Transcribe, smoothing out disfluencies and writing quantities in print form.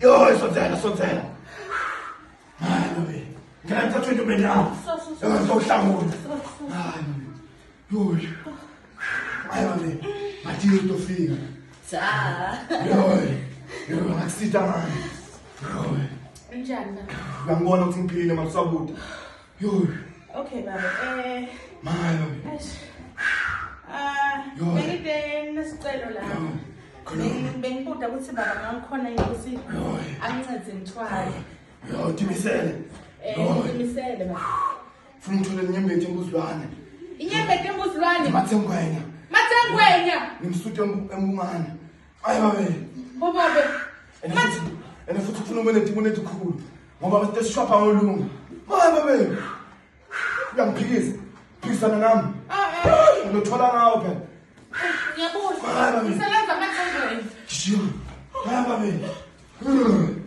Yo, sondzela, sondzela. Hayi babe. Ngena ngithathwe intombi yami. So so so. Yo, ngizokuhlangula. So so. Hayi babe. Yo. Hayi babe. Ngathi utofika. Cha. Yo. Yo, ngakusita ngani. Yo. Njani baba? Uyangibona ukuthi ngiphilile masusabuda. Yo. Okay baba. Maye babe. Eish. Ah, Yo. bengide nesicelo la. Yo. Khuluma. Bengibuda ukuthi baba ngakhona yini ukuthi Yo. angincede ngithwale. Yo, timisele. Yo. Ngimisele baba. Funa ngithole inyembezi embuzilwane. Inyembezi embuzilwane. Mathengwenya. Mathengwenya. Ngimsuthe embungane. Hayi babe. Bobabe. Ene futhi ufuna ube netimoni etikhulu ngoba sesishwapha ngolunga. Hayi babe. Uyangiphikisa. Phikisana nami. Ah eh. Ngizothola ngawo phela. Ngiyabuza. Hayi babe. Ngisebenza amathengwenya. Gijima. Hayi babe.